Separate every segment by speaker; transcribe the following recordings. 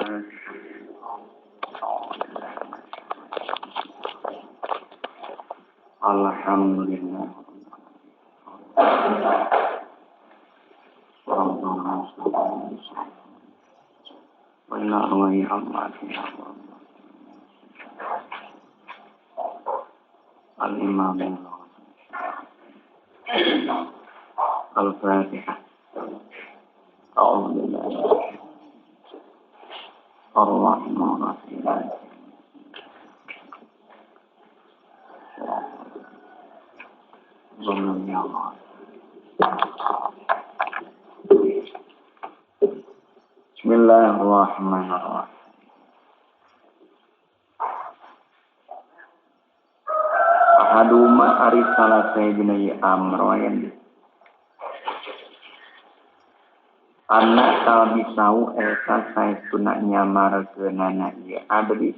Speaker 1: Alhamdulillah. Al-Imam Al-Fatihah. Alhamdulillah. Ar-Rahman Ar-Rahim. Bismillahirrahmanirrahim. Ahaduma ari salah sayyidina amroyen anak talbisau eta saestuna nyamarkeunana ieu abdi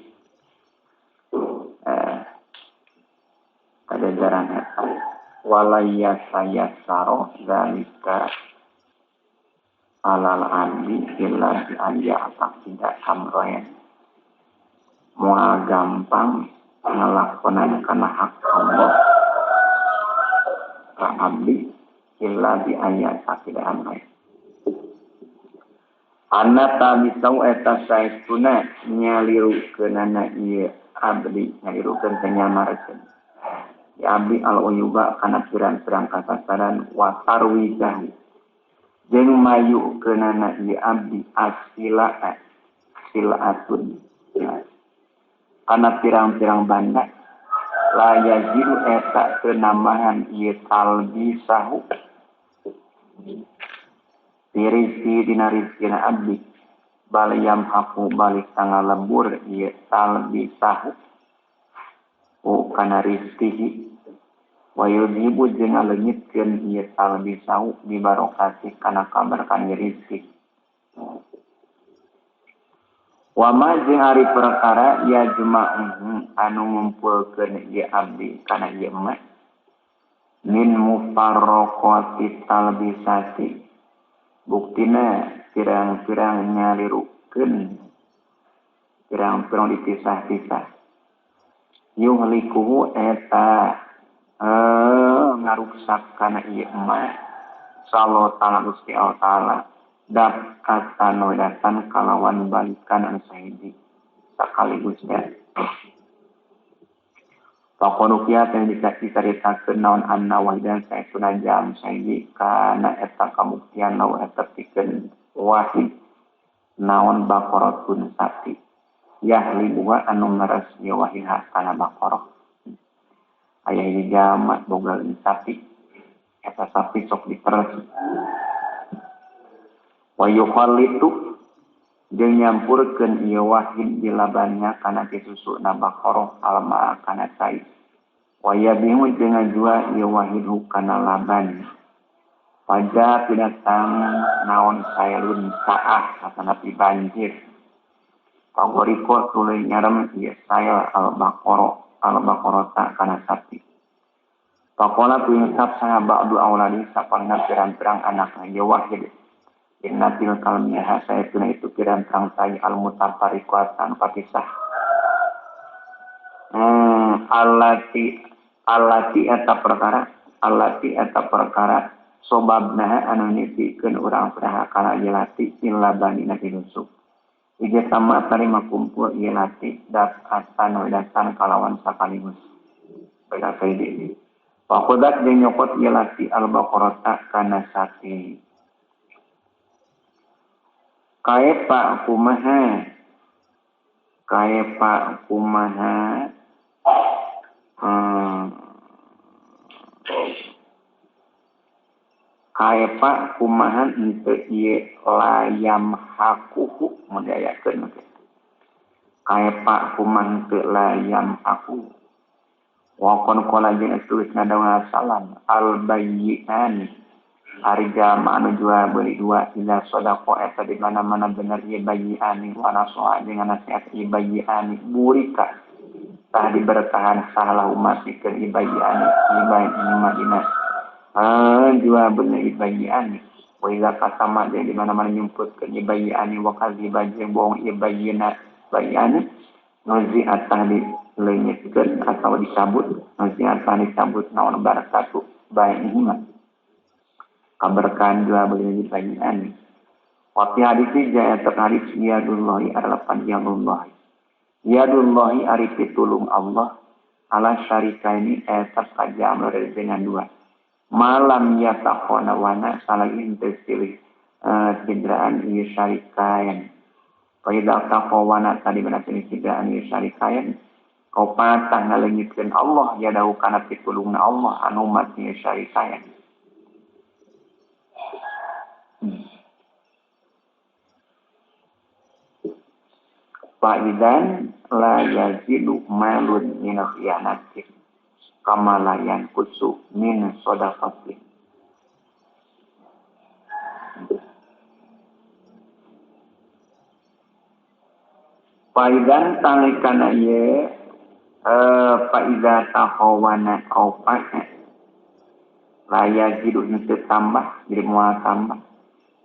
Speaker 1: kajajaran eta walaya sayasaro zalika alal abdi illa bi aya tidak amroyen moal gampang ngelakonan kana hak Allah ka abdi illa bi aya tidak amroyen. Ana tabisau eta saestuna nyalirukeunana ieu abdi nyalirukeun teh nyamarkeun ya abdi al uyuba kana pirang-pirang kasasaran wa tarwijahu jeung mayukeunana ieu abdi asila silatun ya kana pirang-pirang banda la yajidu eta teu nambahan ieu talbisahu Rizki dina rizkina abdi balayam haku balik tanggal lebur ieu talbisahu u kana rizkihi wa yudhibu jeung ngaleungitkeun ieu talbisahu bi barokati kana kaberkahan rizki wa ma jeung ari perkara ya jema'uhu anu ngumpulkeun ieu abdi kana ieu mah min mufarraqati talbisati buktina pirang-pirang nyalirukeun pirang-pirang dipisah-pisah yuhlikuhu eta ngaruksak kana ieu mah sallallahu ta'ala Gusti Allah ta'ala dapatan wedatan kalawan balikan anu sahiji sakaligus ya. Pakorukia yang dicaritakeun naon anna wahidan saestuna jam sahiji kana eta kabuktian law eta pikeun wahid naon baqaratun sapi yahlibuha anu meres ieu wahid kana baqarah aya hiji jalma boga sapi eta sapi sok diperes wa yukhallitu jeung nyampurkeun ieu wahid dilabannya kana kisusuna baqarah alma kana cai wa yabihu jeung ngajual ieu wahid kana laban paja pinatang naon sailun saah atanapi banjir pagoriko tuluy nyarem ieu sail al-baqarah al-baqarata kana sapi pakola pinsap saha ba'du auladi sapalna pirang-pirang anakna ieu wahid inna tilkal miha saestuna itu pirang-pirang tai al-mutafariqatan papisah allati eta perkara sobabna anu nitikeun urang peraha kana ieu lati illa banina tinusuk ije sama tarima kumpul ieu lati dapatan wedatan kalawan sakaligus beda saidi pakodat jeung nyokot ieu lati al-baqarata kana sapi kaepa kumaha kaepa kumaha henteu ieu layam hakuhu mun diayakeun kaepa kumaha henteu layam haku wa kon qala jeung tulis nadawa salam al bayyinani ari jalma anu jual beli dua ila sodaqo eta di mana-mana bener ieu bayiani wa nasoha jeung nasihat ieu bayiani burika tah diberkahan salah umat pikeun ieu bayiani ieu bayi madinah jual bener ieu bayiani Wa iza kasama jeung di mana-mana nyumputkeun ieu bayiani wa kadziba jeung bohong ieu bayina bayiani nuzi atah dileungitkeun atawa dicabut nuzi atah dicabut naon barakatu bayi'ihima kaberkahan jual beli bayiani. Wa fi hadis jaya terhadis yadullahi adalah panjangullah yadullahi ari pitulung Allah ala syarikaini eta kajam dengan dua malam yataqona wana salagi henteu silih cidraan ieu syarikain. Fa idza taqawana tadi mana silih cidraan ieu syarikain kau patah ngaleungitkeun Allah yadahu kana pitulungna Allah anu mat ieu syarikain. Fa idzan la yazidu malun min khiyanati kama la yanqusu min shadaqati. Faidan talikana ye faiza tahawana au pa'a la yazidu henteu tambah jadi moal tambah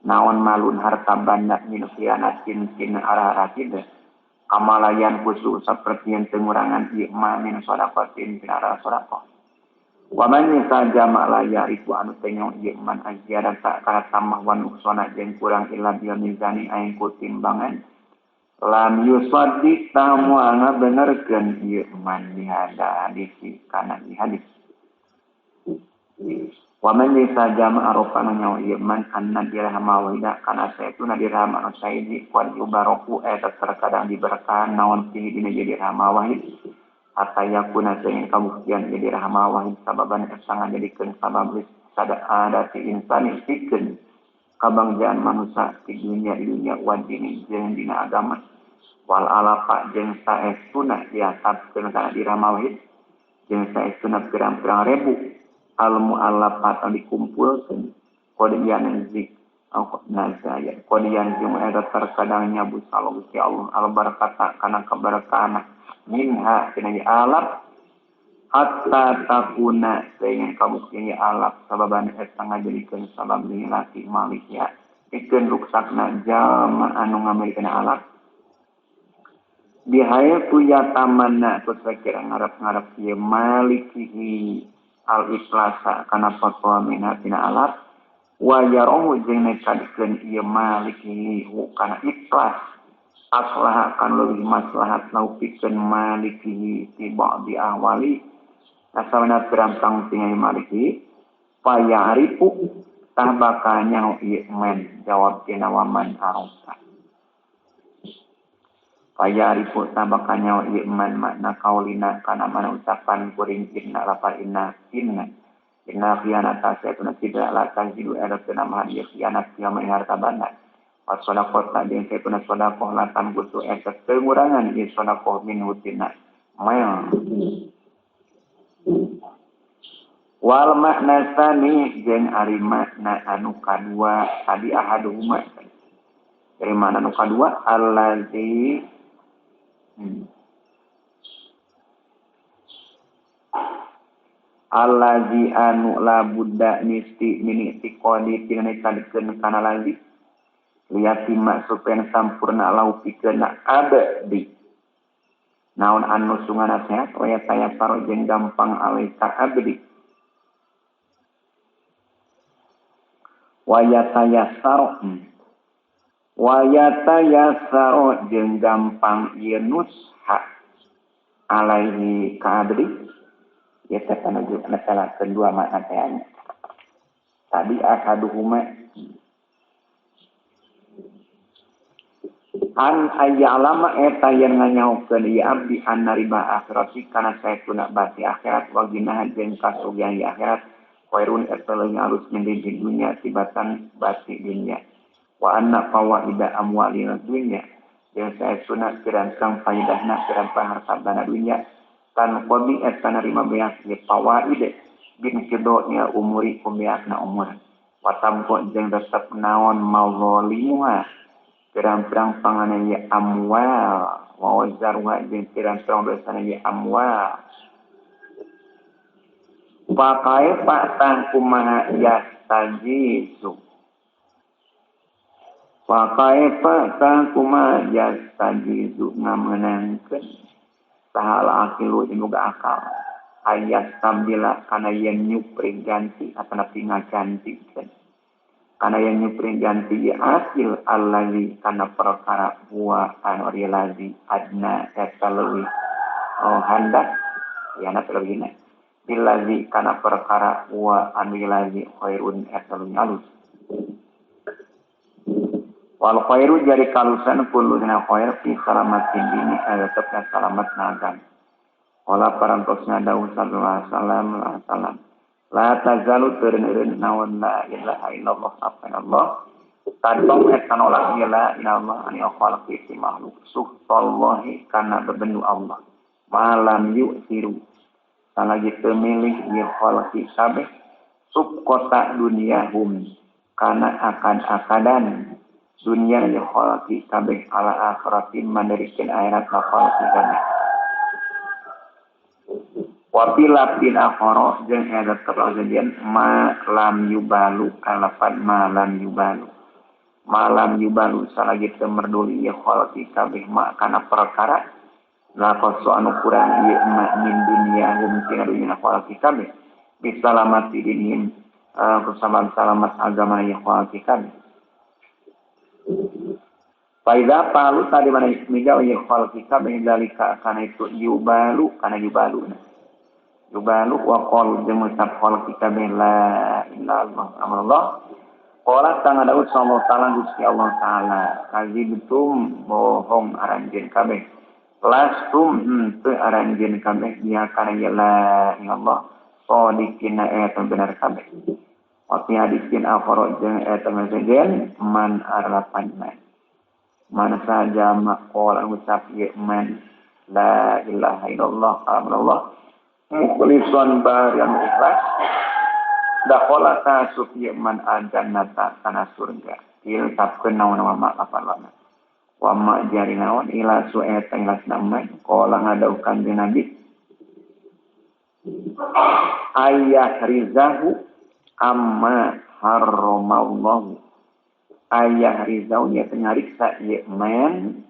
Speaker 1: naon malun harta banda min khianatin tina arah-arah tidak kamalayan khusus seperti yang tengurangan ieu ma min shadaqatin tina arah shadaqah. Wa man yasajama la ya'rifu anu teu ieu man aziyadata kana tambah wa nuqsana jeung kurang illa bil mizani aing ku timbangan lam yusaddiq tamu ngabenerkeun ieu man bihada hadis kana di hadis. Wa man yasajama arafana nyawa ieu man anna dirham wahida kana saetuna dirham anu saidi qad yubaroku eta terkadang diberkahan naon fihi dina jadi dirham wahid atayakuna sehingga kabuktian jadi dirham wahid sababan eta ngajadikeun sabab sadadati insani pikeun kabangjaan manusia di dunia di dunia wa dini jeung dina agama wal alafa jeung saestuna diatapkeun kana dirham wahid jeung saestuna pirang-pirang ribu al mu'allafat dikumpulkeun qad yanzi au nazaya qad yanzi eta terkadang nyabut Allah Gusti Allah al barakata kana keberkahan minha tina alaf hatta takuna sehingga kabuktian alaf sababan eta ngajadikeun sabab laki malik ya pikeun ruksakna jalma anu ngamilikeun alaf bihayatu yatamanna kusakira ngarep-ngarep ieu malikihi al ikhlasa kana fatwa minha tina alaf wa yarahu jeung nekadkeun ieu malikihi kana ikhlas aslaha kan leuwih maslahat lau pikeun malikihi ti ba'di ahwali asalna pirang-pirang tinggal maliki fayarifu tah bakal nyaho ieu men jawab tina waman arafah fayarifu tah bakal nyaho ieu man makna kaulina kana mana ucapan kuring inna lapar inna inna inna khianata saytuna tidak la tajidu ada penamahan ieu khianat kieu harta banda wa shadaqah jeung saytuna shadaqah la tanqusu eta pengurangan ieu shadaqah min hutina mal wal makna sani jeung ari makna anu kadua tadi ahaduhuma dari makna anu kadua allazi allazi anu la budda nisti min i'tiqadi tina nekadkeun kana lazi liyatima supaya sampurna lau pikeun abdi naon anu sungana sehat wa yatayassaru jeung gampang alaika abdi wa yatayassaru jeung gampang ieu nusha alaihi ka abdi ieu teh panuju netelakeun dua makna teh nya tadi ahaduhuma an ayyalama eta yang nganyaokeun ieu abdi anna riba akhirati kana saetuna bati akhirat wa ginaha jeung kasugihan di akhirat khairun eta leuwih alus min di dunya tibatan bati dunya wa anna fawaida amwalil dunya jeung saestuna pirang-pirang faidahna pirang-pirang harta banda dunya tan qabi eta narima beak ieu fawaid bin kidonya umuri kubeakna umur wa tamko jeung tetep naon mawalimuha pirang-pirang panganan ye amwal wa wazarwa jeung pirang-pirang dosana ye amwal pakai patang kumaha yastajizu Wa kaifa ta kuma yastajizu ngamenangkeun sahala akilu jeung boga akal ayat sabila kana yen nyupri ganti atanapi ngagantikeun kana yen nyupri ganti ya akil allazi kana perkara huwa anu rilazi adna eta leuwih oh handak ya na leuwihna billazi kana perkara huwa anu rilazi khairun eta leuwih alus. Wal khairu jari kalusan kullu dina khair fi salamatin dini tetepna salamat na agama. Wala parantosna dawuh sallallahu alaihi wasallam la tazalu teureun naon la ilaha illallah apa Allah tadong eta nolak la ilaha ani khalqi si makhluk suhtallahi kana bebendu Allah malam yusiru salagi teu milih ieu khalqi kabeh subkota dunia hum kana akad-akadan dunia ieu khalqi kabeh ala akhiratin mandirikeun akhirat khalqi kabeh. Wa fil akhara jeung eta kejadian ma lam yubalu kalapan ma lam yubalu ma lam yubalu salagi teu merduli ieu khalqi kabeh ma kana perkara laqasu anu kurang ieu ma min dunia hum tina dunya khalqi kabeh bisalamati dinihim kusabab salamat agama ieu khalqi kabeh. Faida palu tadi mana miga ieu khalqi kabeh dalika kana itu yubalu kana yubalu yubalu wa qalu jeung ngucap khalqi kabeh la ilaha illallah. Qala tang Daud sallallahu ta'ala Gusti Allah taala kadzibtum bohong aranjeun kabeh lastum henteu aranjeun kabeh dia kana la ilaha illallah sadiqina eta bener kabeh. Wa fi hadisin akhara jeung eta sejen man arlapan man man saja maqala ngucap ieu man la ilaha illallah Allah mukhlison bari anu ikhlas dakhala tasuk ieu man aljannata kana surga il tapkeun naon ma lapan wa ma jari naon ila su'eta ilas nama qala ngadaukan di nabi ayah rizahu amma harramallahu ayah rizahu nya nyariksa ieu man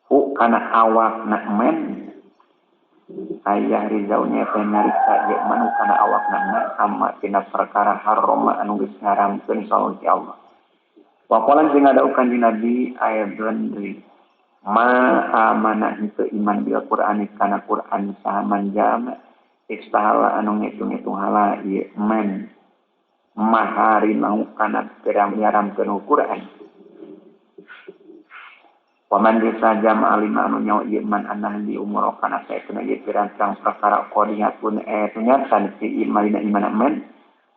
Speaker 1: hu kana awakna man ayah rizaunya nyariksa ieu man hu kana awakna man amma tina perkara harrama anu geus ngaramkeun saha Allah. Wa qala jeung ngadaukan di nabi ayat deui ma amana henteu iman bil Qur'ani kana Qur'an saha man jama istahala anu ngitung-ngitung hala ieu man mahari mau kana pirang nyaramkeun Qur'an. Waman bisa jama alima anu nyawa ieu man anah di umur kana saeuna ieu pirang perkara qadihatun nyata si iman dina iman man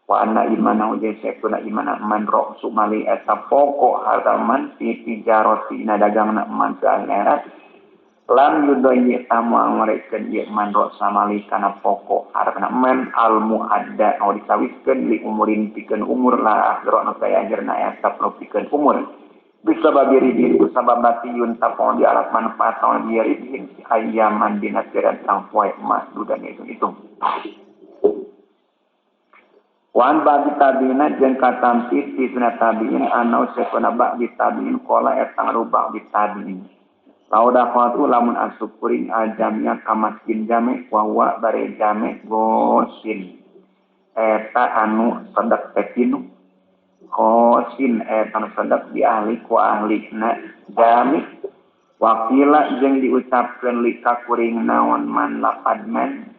Speaker 1: wa anna imanahu jeung saeuna iman man ra'su mali eta pokok harta man fi tijarati dina dagangna man ka akhirat lam yudoyi tamu ngarekeun ieu man ra'sa mali kana pokok hartana man al muadda anu disawiskeun li umurin pikeun umur la akhirna nu kaya akhirna eta pikeun umur bisa babiri sabab batiyun tapon di alat manfaat tahun dia ridhin ayaman dina pirang poe mas dudan itu. Wan bagi tabiina jeung katampi ti sunah tabiin anau sakuna ba'di tabiin qala eta ngarubah di tabiin. Lauda qatu lamun asup kuring aljamnya ka masjid jame wa huwa bare jame gosin. Eta anu sedek teh kinu. Khosin eta anu sedek di ahli ku ahlina jami. Wakila jeung diucapkeun li ka kuring naon man lapad man.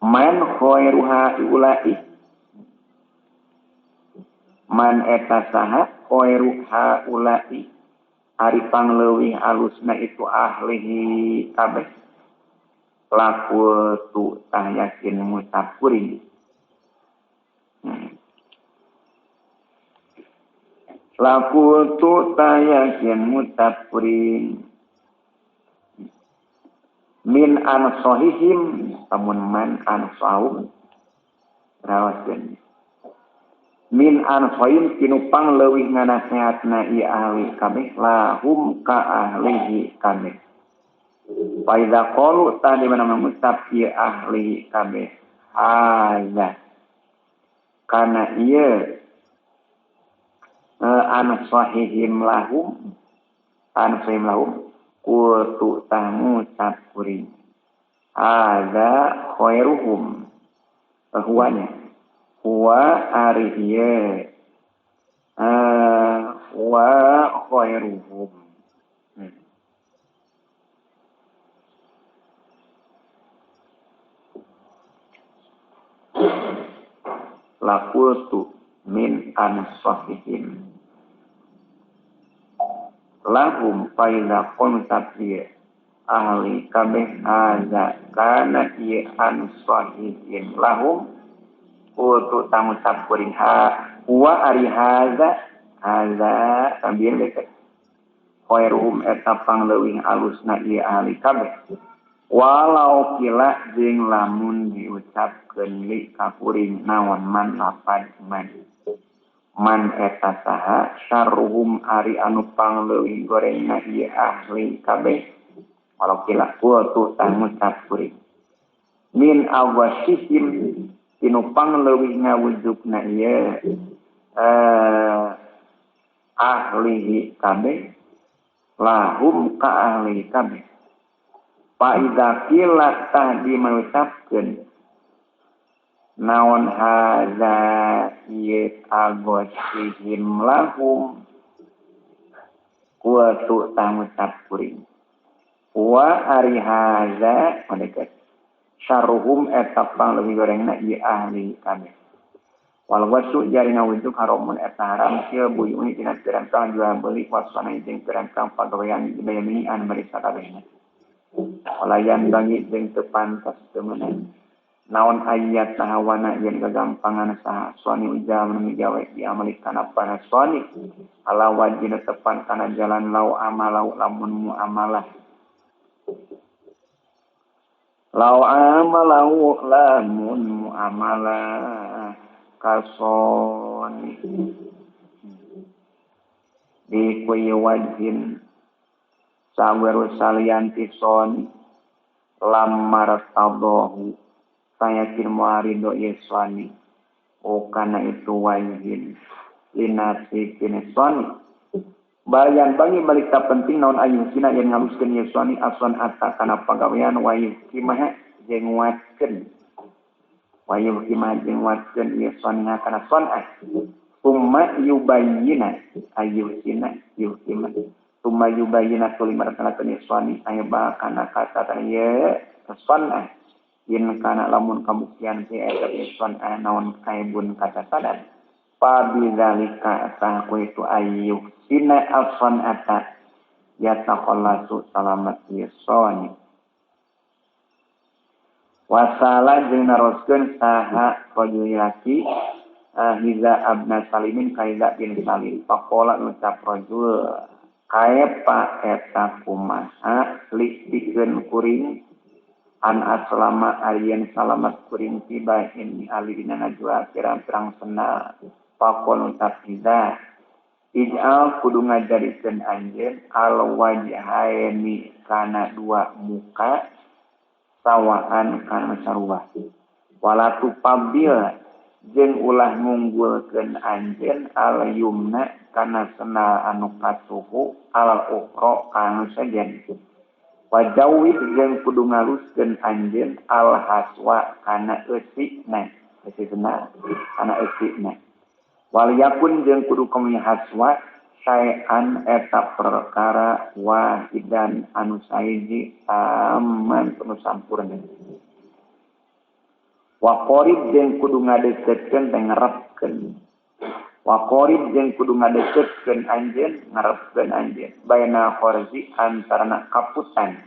Speaker 1: Man khairuha ulai man eta saha khairuha ulai ari pangleuwih alusna itu ahlihi kabeh laku tu tah yakin ngucap kuring. Laku tu tah yakin ngucap kuring min ansohihim tamun man ansahum rawaskeun min ansohim tinupang leuwih nganasehatna ieu ahli kabeh lahum ka ahlihi kabeh fa iza qalu ta di mana mengucap ieu ahli kabeh haza kana ieu An sahihim lahum an sahihim lahum qultu tamu kuring hadza khairuhum huwanya huwa ari ieu wa khairuhum. Laqultu min ansahihim lahum faida qonsat ieu ahli kabeh hadza kana ieu ansahihim lahum qultu tangucap kuring ha wa ari hadza hadza sambil dekat khairuhum eta pangleuwih alusna ieu ahli kabeh walau kila jeung lamun diucapkeun li ka kuring naon man lapad man man eta saha syarruhum ari anu pangleuwih gorengna ieu ahli kabeh walau kila qultu tangucap kuring min awasihim tinu pangleuwih ngawujudna ieu ahlihi kabeh lahum ka ahli kabeh. Fa idza qila tah dimengucapkeun naon hadza ieu agosihim lahum qultu tangucap kuring wa ari hadza malaikat syarruhum eta pangleuwih gorengna ieu ahli kabeh wal wasu jari ngawujud haramun eta haram fil buyuni dina pirang-pirang jual beli wasana jeung pirang-pirang pagawean dibayamini anu marisa kabehna walayan bangi jeung teu pantas teu meunang naon ayat tahawana yen gagampangan saha suami ujal nu migawe diamali kana para suami ala wajina tepan kana jalan lau amalau lamun muamalah lau amalau lamun muamalah kasoni di kuyi wajin saweru salianti soni lamar tadohu sayakin muarido yeswani o kana itu wajin linasi kini soni bayan bangi balik tak penting naon ayuh sina yang ngaluskeun yeswani aswan ata kana pagawean wayuh kimaha jeung nguatkeun wayuh kimaha jeung nguatkeun yeswani kana sonah summa yubayyina ayuh sina yuh kimaha summa yubayyina tuluy martanakeun yeswani aya kana kata ye sonah yen kana lamun kabuktian teh eta sonah naon kaibun kata sadan pabidzalika tah ku itu ayyuh sina asonata yataqallasu salamat yeswani wasala jeung naroskeun saha rajul laki hiza abna salimin kaiza bin salim faqala ngucap rajul kaepa eta kumaha li pikeun kuring an aslama arian salamat kuring tiba ini ali dina najwa pirang-pirang sena faqala ngucap hiza ij'al kudu ngajarikeun anjeun al wajhaini kana dua muka sawaan kana sarua wala tupabil jeung ulah ngunggulkeun anjeun al yumna kana sena anu kasuhu alal ukhra kana sejen wajawid jeung kudu ngaluskeun anjeun al haswa kana eusina eusi sena kana eusina wal yakun jeung kudu kami haswa saean eta perkara wahidan anu saiji aman penuh sampurna wa qarib jeung kudu ngadeukeutkeun teh ngarepkeun wa qarib jeung kudu ngadeukeutkeun anjeun ngarepkeun anjeun baina kharzi antarana kaputan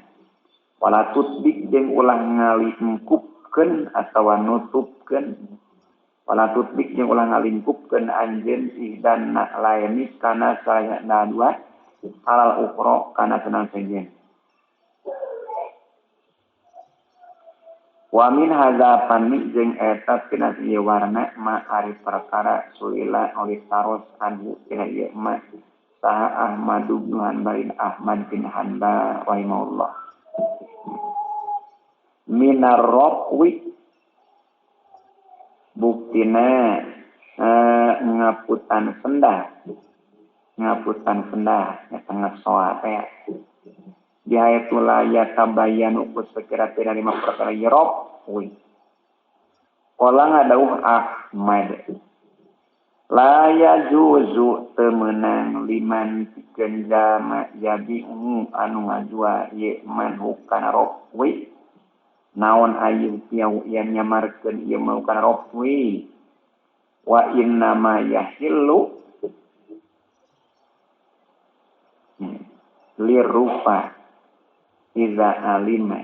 Speaker 1: wala tutbik jeung ulah ngalingkupkeun atawa nutupkeun wala tutbik jeung ulah ngalingkupkeun anjeun ihdan laini kana sayana dua alal ukhra kana tenang sejen wa min hadza fanni jeung eta tina ieu warna ma ari perkara sulila oleh taros anhu tina ieu ma saha Ahmad bin Hanbal Ahmad bin Hanbal rahimahullah minar raqwi buktina ngaputan sendal Ngaputan sendal nya tengah soa teh. Bihayatu la yatabayanu ku sekira-kira lima perkara rob wi. Qala ngadauh Ahmad. La yajuzu teu meunang liman pikeun jalma yabi'u anu ngajual ieu man hukana rob wi. Naon ayu piau yen nyamarkeun ieu mau kana rob wi. Wa inna ma yahillu lirufa iza alima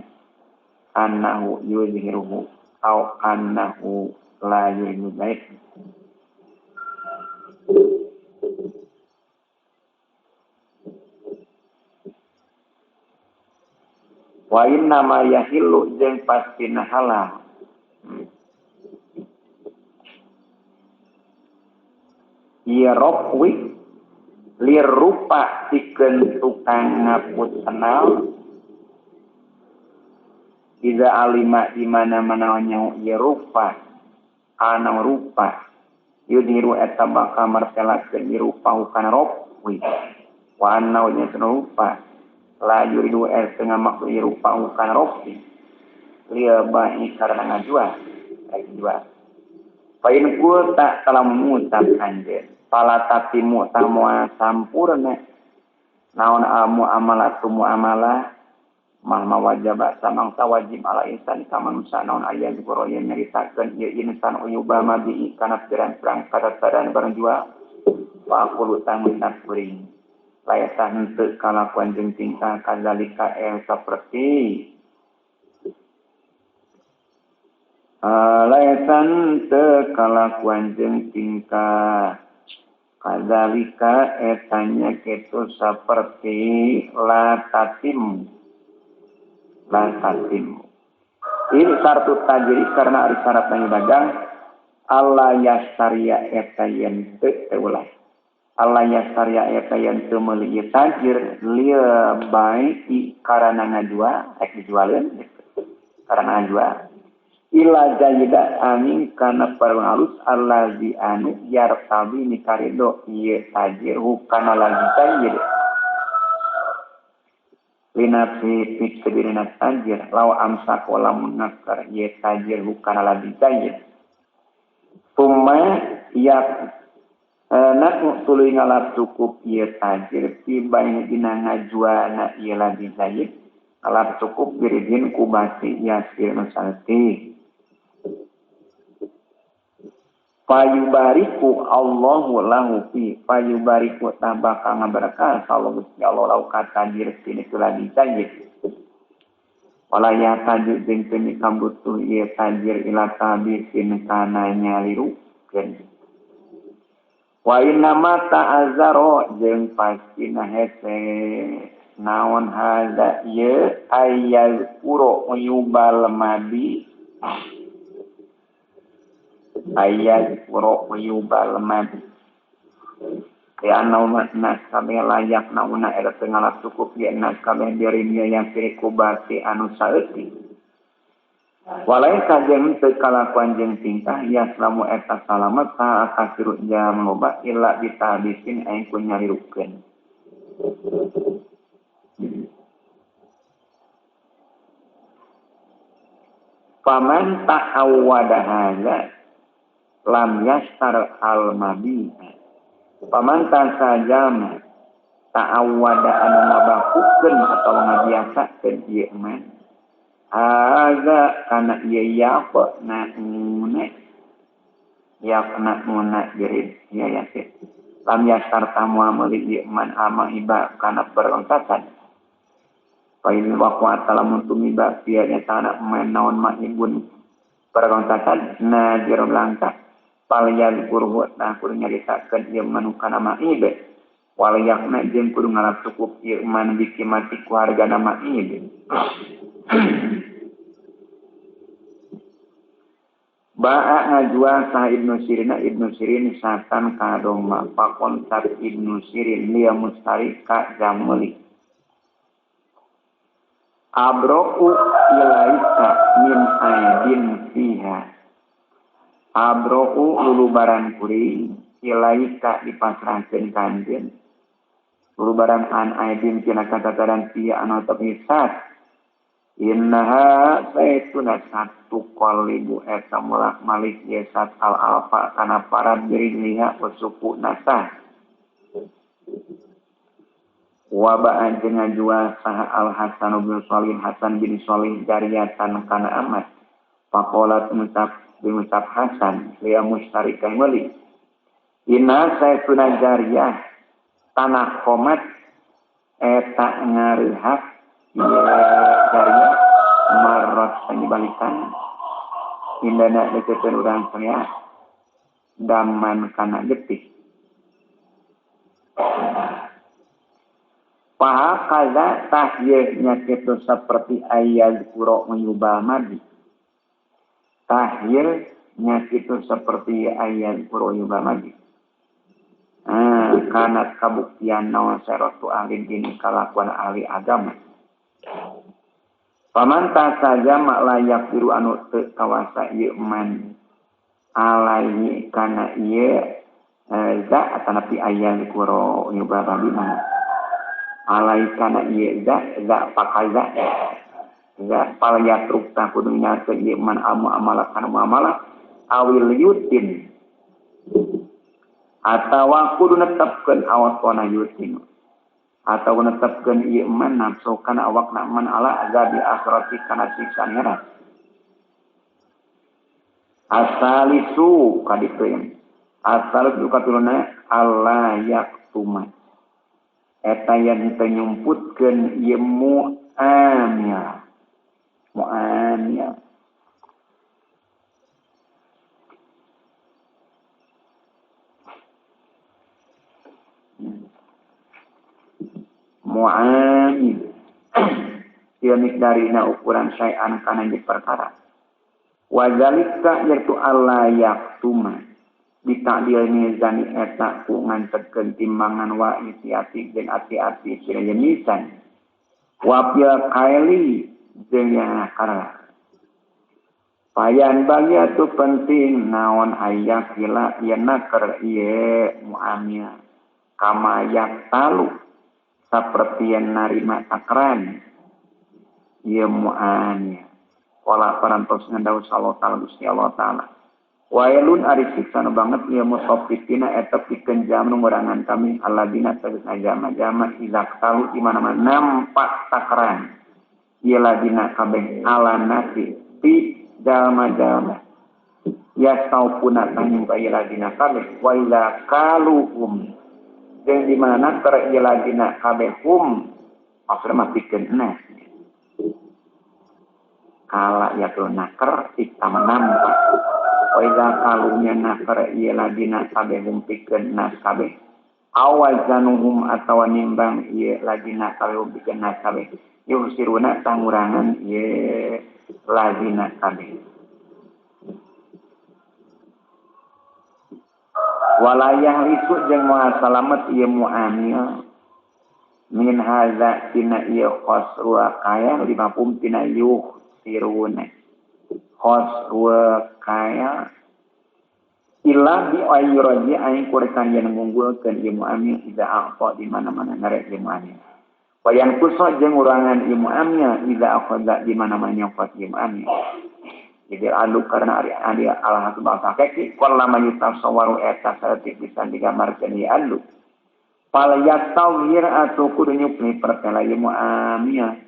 Speaker 1: annahu yuzhiruhu au annahu la yuridu baik. Wa inna ma yahillu jeung pastina halal. Ieu rob wi lirupa pikeun tukang ngaput senal iza alima di mana-mana nyaho ieu rupa anu rupa yudhiru eta bakal martelakeun ieu rupa hukana rob wi wa annau nya rupa la yuridu eta ngamaksud ieu rupa hukana rob wi liya ba'i karena ngajual rek jual. Pain kulta kalau ngucap anjeun pala tatimu tamoa sampurna naon al muamalatu muamalah mahma wajaba samangsa wajib ala insan ka manusia naon aya goro yen nyaritakeun ieu insan uyuba mabi kana pirang-pirang katadan barang jual wa aqulu tamunat kuring layasan henteu kalakuan jeung tingkah kadzalika saperti layasan teu kalakuan jeung tingkah kadzalika etanya kitu saperti la tatim la tatim. Ini sartu tajiri karena ari syaratna dagang alla yasaria eta yen teu ulah. Alla yasaria eta yen teu meuli ieu tajir lieu bae karana ngajual rek dijualeun karana ngajual. Ila jayida amin kana parang halus allazi anu yartabi nikarido ieu tajir hukana lagi tajir linafsi pikedirina tajir law amsak lamun nakar ieu tajir hukana lagi tajir summa yak nak tuluy ngalap cukup ieu tajir tiba dina ngajualna ieu lagi tajir ngalap cukup biridin kubati yasir nusalti payubariku Allahu lahu fi payubariku tabaka ngaberkah kalau Gusti Allah lau katajir sini lagi tajir wala ya tajir jeung teu kabutuh ieu tajir ila tabisin kana nyalirukeun wa inna ma ta'azzaro jeung pastina hese naon hadza ieu ayyaz quro yubal madi ayat quro yubal madi ya nauna kabeh layak nauna eta teu ngalap cukup ye nas kabeh dirinya yang kubati anu saeutik walaika jeung teu kalakuan jeung tingkah ya lamu eta salamet ta kasiru jam loba illa bitabisin aing ku nyarirukeun faman ta'awwada hadza lam yastar al-mabi paman tasajama ta'awwada anu ngabakukeun atawa ngabiasakeun ieu man hadza kana ieu yaqna nuna yaqna nuna jadi ieu ya teh lam yastar tamu meuli ieu man ama iba kana perlengkapan pain waqwa talamun tumiba pieu nya tanah man naon mahibun perlengkapan nadir langka palyan kurhu nah kudu nyaritakeun ieu man kana maibe walayakna jeung kudu ngalap cukup ieu man bikimati ku hargana maibe. Ba'a ngajual sah Ibnu Sirin Ibnu Sirin satan ka domba pakon sat Ibnu Sirin liya mustari ka jamuli abro'u ilaika min aidin fiha abro'u lulubaran kuring ilaika dipasrahkeun ka anjeun Lubaran an aidin tina katataran pia anu tepisat. Innaha saituna satu qalibu eta mulak malik yesat al alfa kana paran birijliha wa suku nasah. Waba'an jeung ngajual saha al Hasan bin Shalih Hasan bin Shalih jariyatan kana amat. Faqalat mengucap Hasan liya mustari kang meuli. Inna saituna jariyah tanah komat eta ngareuhak ieu jariyah marot panyibalikan indana deukeutkeun urang saya daman kana getih. Paha kaza tahyihnya kitu seperti ayat kuro menyubal madi. Tahyihnya kitu seperti ayat kuro menyubal madi. Karena kabuktian naon serotu ahli dini kalakuan ahli agama. Pamantah saja mak layak biru anu teu kawasa ieu man alaihi kana ieu za atanapi ayat kuro menyubal madi mah. Alai kana ieu za za pakaza za pal yatruk tah kudu nyakeun ieu man amu amalah kana muamalah awil yutin atawa kudu netepkeun awak kana yutin atawa netepkeun ieu man nafsu kana awakna man ala azabi akhirati kana siksa akhirat. Asalisu kaditu asal katuluna alla yaktuma eta yang teu nyumputkeun ieu mu'amil mu'amil mu'amil ieu miqdarina ukuran syai'an kana di perkara wazalika yaitu alla yaktuma ditadil mizani eta ku ngantekeun timbangan wa itiati jeung ati-ati tina mizan wa fil kaili jeung yakar payan bagi atuh penting naon aya kila ieu naker ieu muamil kama yaktalu saperti yen narima takran ieu muamil wala parantos ngandau sallallahu ta'ala Gusti Allah ta'ala. Wailun ari siksa nu banget ieu mutaffifina eta pikeun jam nu ngurangan kami alladzina tegasna jama-jama idza talu di mana-mana nampak takaran ieu ladina kabeh ala nasi ti jalma-jalma yastaupuna tanyum ka ieu ladina kabeh wa idza kaluhum jeung di mana ter ieu ladina kabeh hum maksudna mah pikeun nas kala yatul naker itama nampak wa idza kalunya nakar ieu ladina kabeh hum pikeun nas kabeh awazanuhum atawa nimbang ieu ladina kabeh hum pikeun nas kabeh yusiruna tangurangan ieu ladina kabeh walayah risu jeung moal salamet ieu muamil min hadza tina ieu khosrua kaya limapum tina yuhsiruna khosrua kaya illa bi ayyuraji aing kurekan yen ngunggulkeun ieu muamil idza a'ta di mana-mana ngarek ieu muamil wayan kuso jeung urangan ieu muamil idza akhadha di mana-mana nyokot ieu muamil jadi alu karena ari adi Allah subhanahu wa ta'ala kullama yutasawwaru eta saeutik bisa digambarkeun ieu alu fal yastawhir atuh kudu nyupri pertela ieu muamil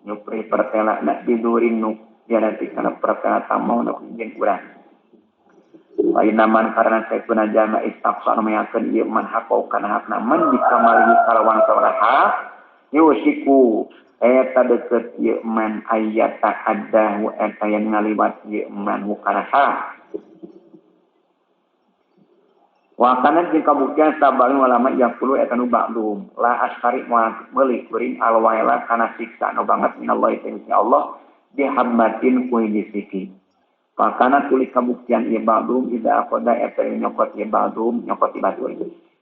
Speaker 1: nyupri pertela nak didurin nu ya nanti karena perkara tamau nu jeung urang. Wainaman karena saekuna jalma istaqsa nu mayakeun ieu man hakau kana hakna man bikamalihi kalawan saurah hak yusiku eta deukeut ieu man ayata addahu eta yang ngaliwat ieu man hukana hak. Wa kana jeung kabuktian sabalun ulama yaqulu eta nu ba'dhum la asfari moal meuli kuring alwaila kana siksa nu banget minallahi ta'ala Allah dihammatin ku disiki. Pakana tulis kabuktian ieu ba'dhum idza aqada eta nyokot ieu ba'dhum nyokot batur.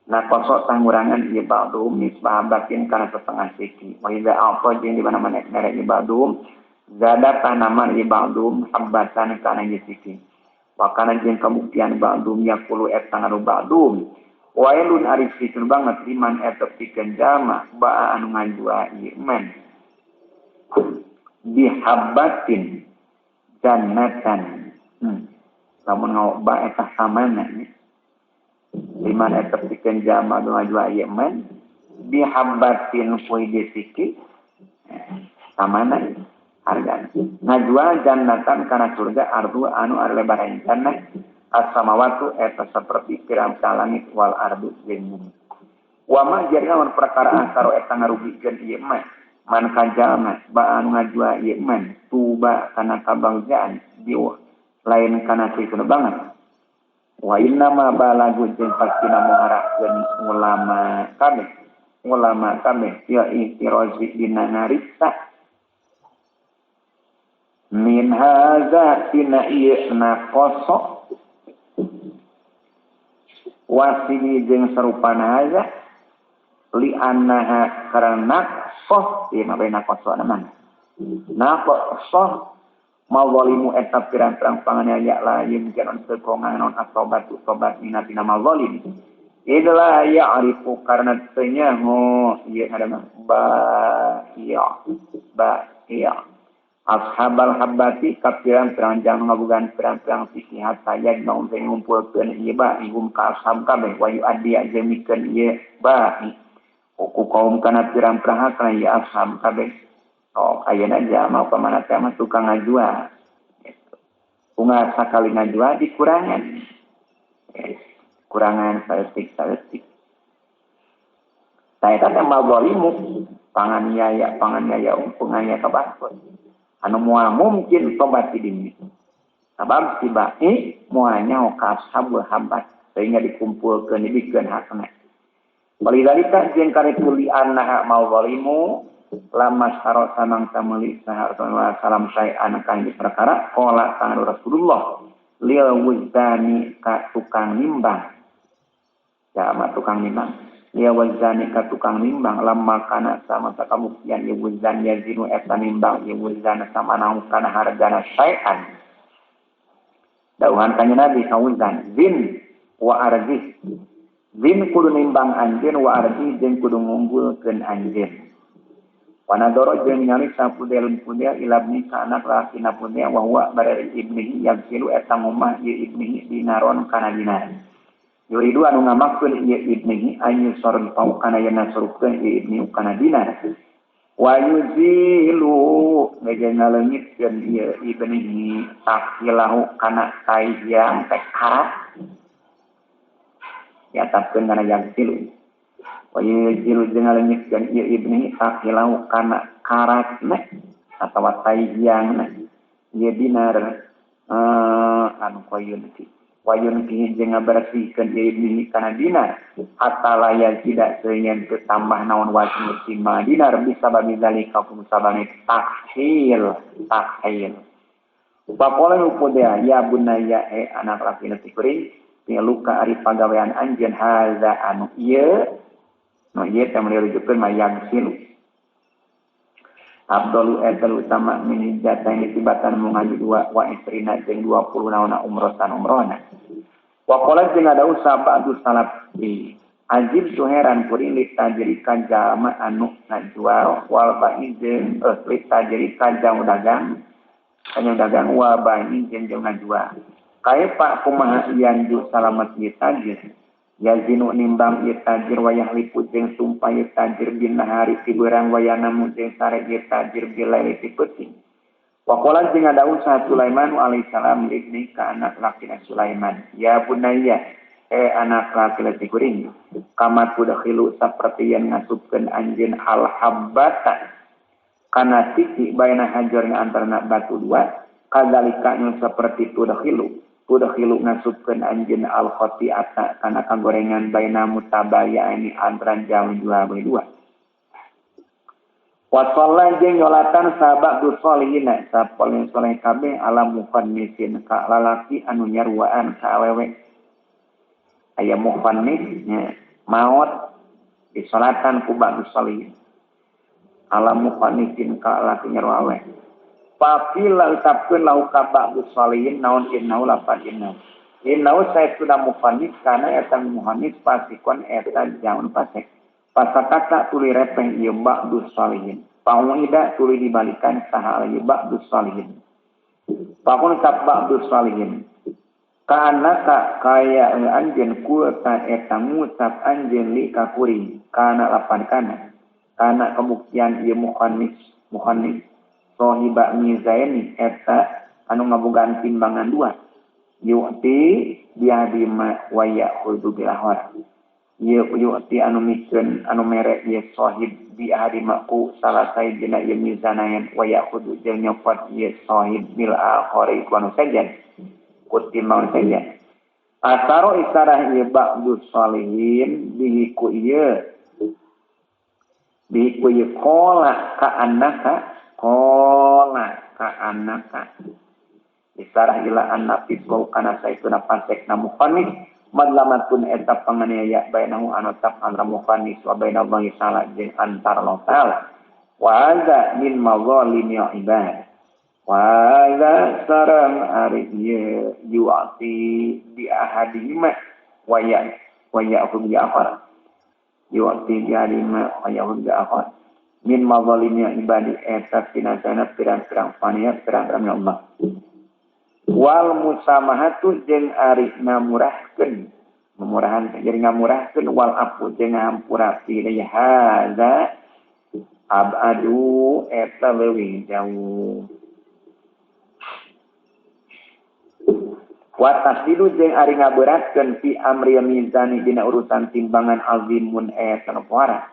Speaker 1: Nah kosok tangurangan ieu ba'dhum nisbah batin kana setengah siki. Wa idza aqa jeung di mana-mana mere ieu ba'dhum zada tanaman ieu ba'dhum habbatan kana siki. Pakana jeung kabuktian ba'dhum yaqulu eta ngaru ba'dhum Wailun ari pikeun banget liman eta pikeun jalma baa anu ngajual ieu man bihabbatin jannatan. Lamun ngaoba eta samana nya. Liman eta pikeun jalma anu ngajual ieu man bihabbatin kuy disiki samana hargana. Ngajual jannatan kana surga ardu anu ari lebaran jannah as-samawatu eta saperti pirang-pirang langit wal ardu jeung bumi. Wa ma jarna mun perkara asaro eta ngarugikeun ieu mah man kajalma ba anu ngajual ieu man tuba kana kabagjaan dieu lain kana kitu banget. Wa inna ma balagu jeung pastina muharakeun ulama kabeh ya ihtirozi dina ngariksa min hadza tina ieu naqasa wasini jeung sarupana hadza li annaha karena naqsah ieu mah bae naqasa mah naqsah mawalimu eta pirang-pirang panganiaya lain jangan sekongan non atau batu tobat minatina mazalim idla ya'rifu karena teu nyaho ieu ada mah ba iya ashabal habbati ka pirang-pirang jang ngabogaan pirang-pirang fikih hatta mau teh ngumpulkeun ieu ba ihum ka ashab kabeh wa yu'addi jeung mikeun ieu ba ku kaum kana pirang-pirang hakna ieu ashab kabeh. Oh, ayeuna jalma upamana teh mah tukang ngajual. Gitu. Unggal sakali ngajual dikurangan. Yes. Kurangan saeutik-saeutik. Tah eta teh mazalimu, panganiaya panganiaya ka batur. Anu moal mungkin tobat di dinya. Sabab si bai moal nyaho ka ashabul habat sehingga dikumpulkeun dibikeun hakna. Walidalika jeung karitu li annaha mazalimu lama saro samang tameli sahar salam syai'an kan di perkara qala kang Rasulullah lil wuzdani ka tukang nimbang jama tukang nimbang lil wuzdani ka tukang nimbang lama kana sama sakamuktian ya wuzdan yazinu eta nimbang ya wuzdan sama naung kana hargana syai'an dauhan kanjeng Nabi ka wuzdan zin wa arji zin kudu nimbang anjeun wa arji jeung kudu ngunggulkeun anjeun. Wanadoro jeung ningali sapudel pudel ilabni ka anak lalakina pudel wa huwa barari ibnihi yagsilu eta ngumah ieu ibnihi dinaron kana dinar. Yuridu anu ngamaksud ieu ibnihi ayu sarfau kana yen nasurkeun ieu ibnihi kana dinar. Wa yuzilu meja ngaleungitkeun ieu ibnihi takilahu kana tai yang teh karat. Diatapkeun kana yagsilu. Wa yuzilu jeung ngaleungitkeun ieu ibnihi takilahu kana karatna atawa taiyangna ieu dinar anu koyun ki wayun ki jeung ngabersihkeun ieu ibnihi kana dinar hatta la yazida sehingga teu tambah naon wajib sima dinar bisa babi zalika kusabane takhil takhil. Papola upodea ya bunaya anak laki nu kuring luka ari pagawean anjeun haza anu ieu no ieu teh merujukeun mayang silu. Abdul etal utama min hijjatain tibatan mungaji dua wa isrina jeung 20 naona umrotan umrohna. Wa qala jeung ada usaha ba'du salaf ajib tuheran kuring litajri ka jalma anu ngajual wal ba'i jeung litajri ka jang dagang kanya dagang wa ba'i jeung jeung ngajual. Kaifa kumaha yanju salamat ieu tajir yazinu nimbang ieu tajir wayah liput jeung sumpah ieu tajir bin nahari ti beurang wayana jeung sare ieu tajir bilaili ti peuting. Wa qala jeung ada usaha Sulaiman alaihi salam ibni ka anak lakina Sulaiman ya bunayya anak laki-laki kuring kama tudkhilu saperti yang ngasupkeun anjeun al habbata kana siki baina hajarna antarana batu dua kadzalika nu saperti tudkhilu ngasupkeun anjeun al khati'ata kana kagorengan baina mutabayani antara jauh dua dua. Wa shalla jeung nyolatan sahabat solihina sapoling soleh kabeh ala mufannisin ka lalaki anu nyaruaan ka awewe. Aya mufannis nya maot disolatan ku ba'du solihin ala mufannisin ka lalaki nyaru awewe. Papila ucapkeun lahu ka ba'du solihin naon innahu lapan innahu. Innahu saestuna mufannis kana eta muhannis fasikon eta jangan fasik. Pasakata tuluy repeh ieu ba'dus salihin. Pauida tuluy dibalikan saha ieu ba'dus salihin. Pakun kap ba'dus salihin. Kana ka kaya anjeun kulta eta ngucap anjeun li ka kuring kana lapan kana. Kana kebuktian ieu muhannis muhannis sahiba mizaini eta anu ngabogaan timbangan dua. Yu'ti biadima wa ya'khudhu bil ahwar. Yu'ti anu mikeun anu mere ieu sahib biadima ku salah sahijina ieu mizanayan wa ya'khudhu jeung nyopot ieu sahib bil akhari ku anu sejen. Ku timbangan sejen. Asaro isarah ieu ba'du salihin bihi ku ieu. Bihi ku ieu qala ka annaka qala ka annaka. Isarah ila annabi wa kana saituna fasek na muqannis madlamatun eta panganiaya bainahu anu tap antara muqannis wa bainallahi ta'ala jeung antara Allah ta'ala wa hadza min mazalimi ibad wa hadza sarang ari ieu yu'ti bi ahadihima wa ya wa ya'khudhu bi akhar yu'ti bi ahadihima wa ya'khudhu bi akhar min mazalimi ibadi eta pinasana pirang-pirang paniaya pirang-pirang Allah wal musamahatu jeung ari ngamurahkeun memurahan jadi ngamurahkeun wal afu jeung ngahampura fi hadza abadu eta leuwih jauh wa tasdidu jeung ari ngaberatkeun fi amri mizani dina urusan timbangan azimun eta nu pohara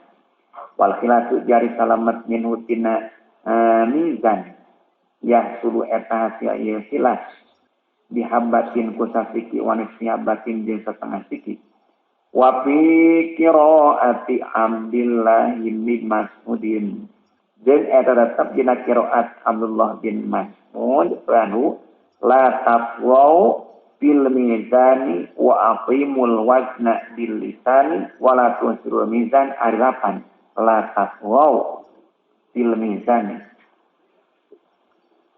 Speaker 1: wal khilatu jari salamet minhu tina mizan yah sulu eta hasil ieu khilas bihabatin ku sasiki wa nisyabatin jeung setengah siki wa fi qiraati Abdullah bin Mas'udin jeung eta tetep dina qiraat Abdullah bin Mas'ud anu la tafwau bil mizani wa aqimul wazna bil lisani wa la tusrul mizan ari lapan la tafwau bil mizani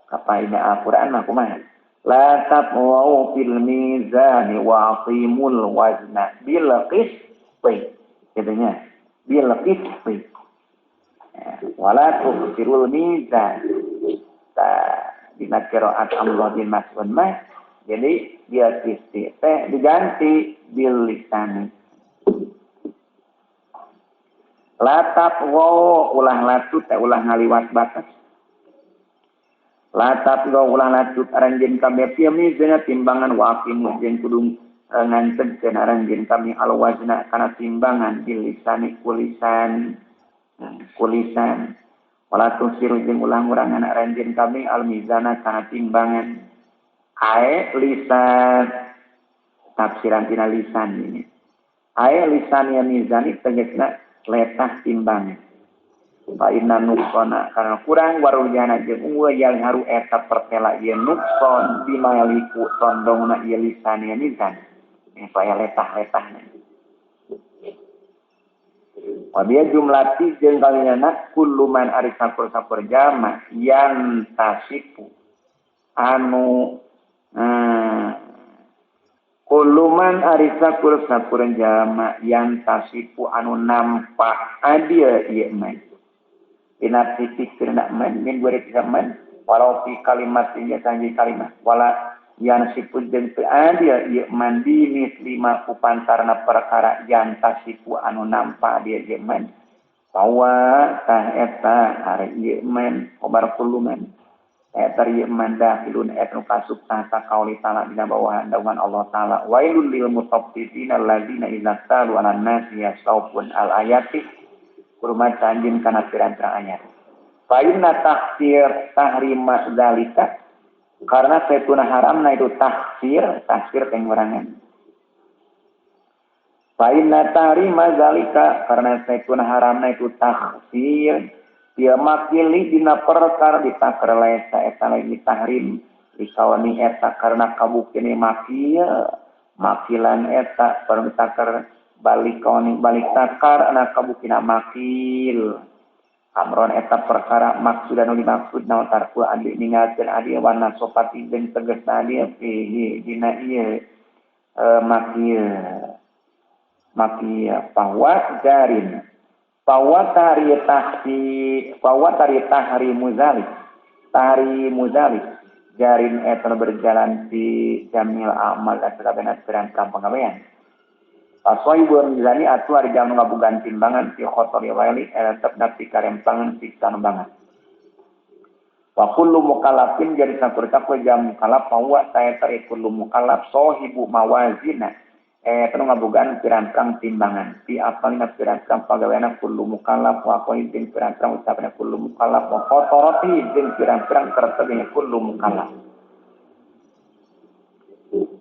Speaker 1: kapaina Al-Qur'an mah kumaha la taqwaw fil mizani wa aqimul wazna bil qisti kitu nya bil qisti wala tukhsirul mizan ta dina qiraat Abdullah bin Mas'ud mah jadi bil qisti teh diganti bil lisani la taqwaw ulah latut teh ulah ngaliwat batas latap go ulah latut aranjeun kabeh pieu mizana timbangan wa aqimu jeung kudu ngantegkeun aranjeun kami al wazna kana timbangan bil lisani kulisan kulisan wala tusiru jeung ulah ngurangan aranjeun kami al mizana kana timbangan ae lisan tafsiran tina lisan ini ae lisan ya mizani tegasna letah timbangan fa inna nuqsana karena kurang warujana jeung unggul yang haru eta pertela ieu nuqson bimaliku tondongna ieu lisan ieu mizan supaya letah-letahna wa biya jumlati jeung kalinana kullu man ari sapur-sapur jama yang tasipu anu kullu man ari sapur-sapur jama yang tasipu anu nampak adil ieu mah inat titik tidak men min dua tiga men walau fi kalimat ini sanji kalimat wala yang siput jeung teu adil ieu man bimis lima ku pantarna perkara yang tasipu anu nampa dia ieu man bahwa tah eta ari ieu man kobar kullu man eta ieu man dakhilun eta nu kasup tahta qauli ta'ala dina bawahan daungan Allah ta'ala wailul lil mutaffifina alladzina idza talu 'alan nasi yastawfun al ayati kurma anjeun kana pirang-pirang ayat. Fa inna tahsir tahrima zalika karena saetuna haramna itu tahsir, tahsir pengurangan. Fa inna tahrima zalika karena saetuna haramna itu tahsir dia makili dina perkara ditakar laesa eta lagi tahrim dikawani eta karena kabukini makil makilan eta permitakar balik kaoni balik takar anak kabukina makil amron eta perkara maksud anu dimaksud naon tarku adi ninggalkeun adi warna sopati jeung tegasna adi fihi dina ieu Maki bahwa jarin bahwa tari tahsi bahwa tari tahri muzalik tari muzalik jarin eta berjalan di jamil amal dan sakabehna pirang-pirang pagawean. Pasoibun mizani atuh ari jalma ngabogaan timbangan fi khotori waili tetep napi karempangan siksa nu banget. Wa kullu mukallafin jadi sakur-sakur jam mukallaf bahwa saya tari kullu mukallaf sahibu mawazina tanu ngabogaan pirang-pirang timbangan fi apalina pirang-pirang pagaweana kullu mukallaf wa qaidin pirang-pirang ucapna kullu mukallaf wa khotorati jeung pirang-pirang kertebina kullu mukallaf.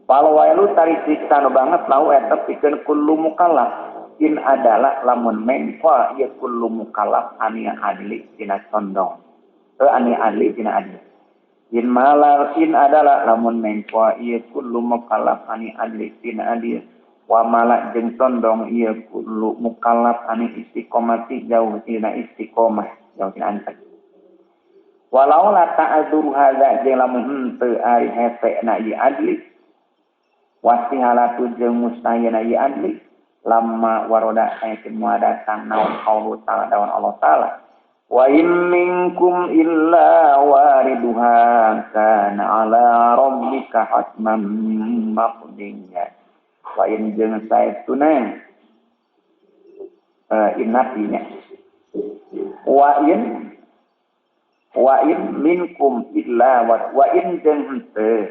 Speaker 1: Palawailu tari siksa nu banget lau eta pikeun kullu mukallaf in adalah lamun mengko ieu kullu mukallaf ania adli tina condong ani adli tina adil in malal in adalah lamun mengko ieu kullu mukallaf ani adli tina adil wa mala jeung condong ieu kullu mukallaf ani istiqomati jauh tina istiqomah jauh tina antep. Walau la ta'adzur hadza jeung lamun henteu ari hese na ieu adli wasihalatu jeung mustahina ieu adli lamma waroda ayatin muadatang naon qaulu ta'ala dawan Allah ta'ala wa in minkum illa wariduha kana ala rabbika hatman maqdiya. Wa in jeung saestuna innafinya wa in minkum illa wa in jeung henteu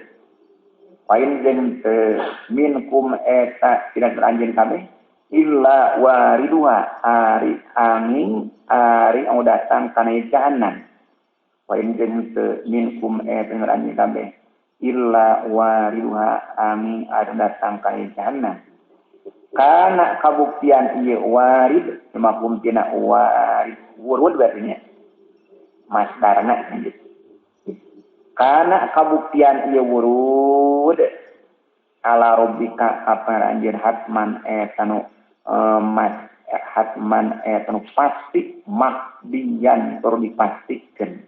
Speaker 1: wa in jeung henteu minkum eta tidak anjeun kabeh illa wariduha ari angin ari anu datang kana jahannam. Wa in jeung henteu minkum eta anjeun kabeh illa wariduha angin ari datang kana jahannam. Kana kabuktian ieu warid mafhum tina warid wurud berarti nya masdarna gitu. Kana kabuktian ieu wurud ala rabbika apa anjeun hatman eta nu mas hatman eta nu pasti makdian tur dipastikeun.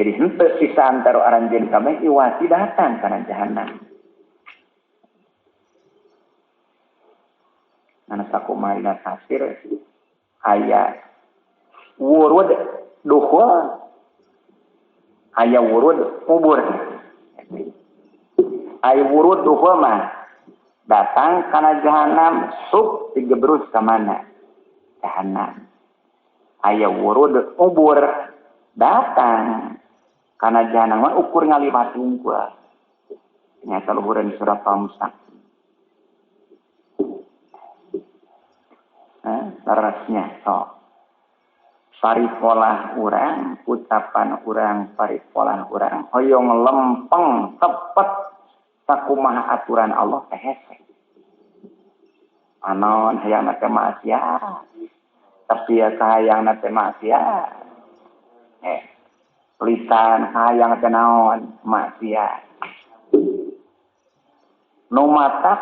Speaker 1: Jadi henteu sisa antara aranjeun kabeh iwati datang kana jahanam. Mana sakumaha dina tafsir aya wurud dukhul aya wurud kubur. Aya wurud dukhul mah datang kana jahanam sub digebrus ka mana? Jahanam. Aya wurud kubur datang kana jahanam mah ukur ngaliwat hungkul. Nyata luhureun surat Al-Mustaqim. Terusnya sok paripolah urang, ucapan urang, paripolah urang hoyong lempeng tepet sakumaha aturan Allah teh hese. Anon hayang teh maksiat. Tapi ya kahayang teh maksiat. Lisan hayang teh naon maksiat. Nu matak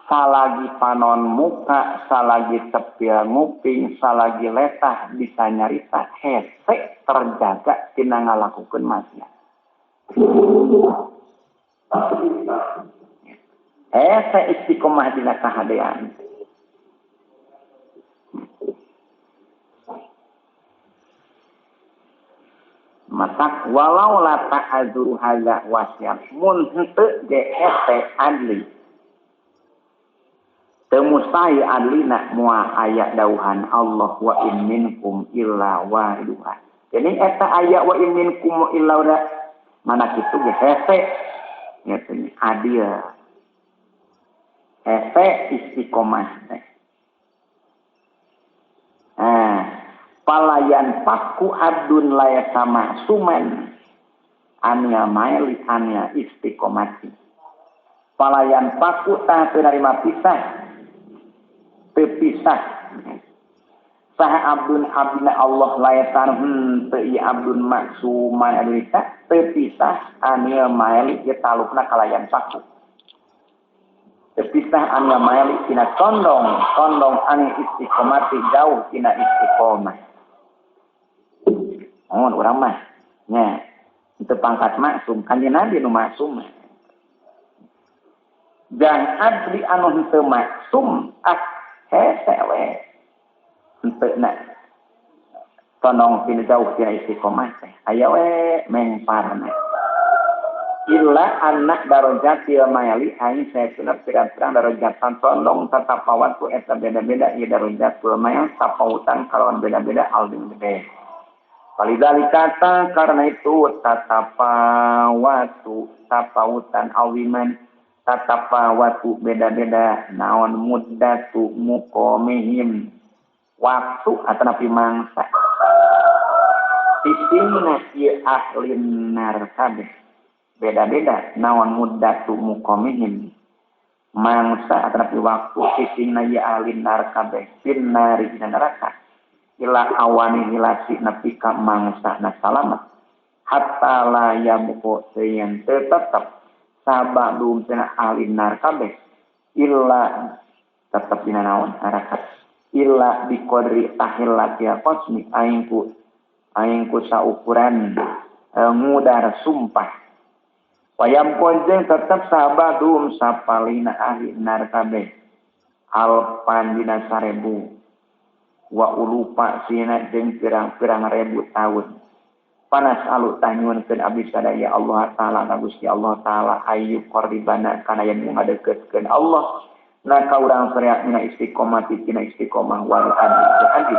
Speaker 1: salagi panon muka, salagi tepil nguping, salagi letah bisa nyarita hese terjaga tina ngalakukeun maksiat. Hese istiqomah dina kahadean. Matak walau la ta'adzuru hadza wasiat mun henteu ge hese adli. Temusai adlina mua ayat dauhan Allah wa in minkum illa wariduha. Jadi eta ayat wa in minkum illa wariduha mana kitu ge hese nya adil. Hese istiqomah teh. Nah, palayan paku abdun laya sama suman ania maili ania istiqomati. Palayan paku tah teu narima pisah. Terpisah saha abdun abdina Allah layasan henteu ieu abdun maksuman adulita terpisah anil maeli ieu talukna kalayan paku terpisah anil maeli tina condong condong ani istiqomati jauh tina istiqomah. Mun urang mah nya Itu pangkat maksum kanjeng Nabi nu maksum. Jang abdi anu henteu maksum ah hese we. Henteu na tonong tina jauh tina istiqomah teh. Aya we mengparna. Illa anak darojatil mayali aing saestuna pirang-pirang darojatan tondong tatapawat ku eta beda-beda ieu darojatul mayal sapautan kalawan beda-beda alding gede. Walidzalikata karena itu tatapawatu tapautan awiman tatapawatu beda-beda naon muddatu muqamihim waktu atanapi mangsa tisingna ieu ahli nar kabeh beda-beda naon muddatu muqamihim mangsa atanapi waktu tisingna ieu ahli nar kabeh finnari dina neraka ila awani hilasi nepi ka mangsa na salamet hatta la yabqa sayan tetep sabadum cenah ahli nar kabeh illa tetep dina naon neraka illa biqadri tahillati qasmi aing ku saukuran ngudar sumpah wayam konjeng tetep sabadum sapalina ahli nar kabeh alpan dina 1000 wa ulupa sina jeung pirang-pirang ribu tahun panas alu tanyuankeun abdi sadaya Allah taala ka Gusti Allah taala ayu qaribana kana yen ngadeukeutkeun Allah na ka urang sadaya mina istiqomah tina istiqomah wal adi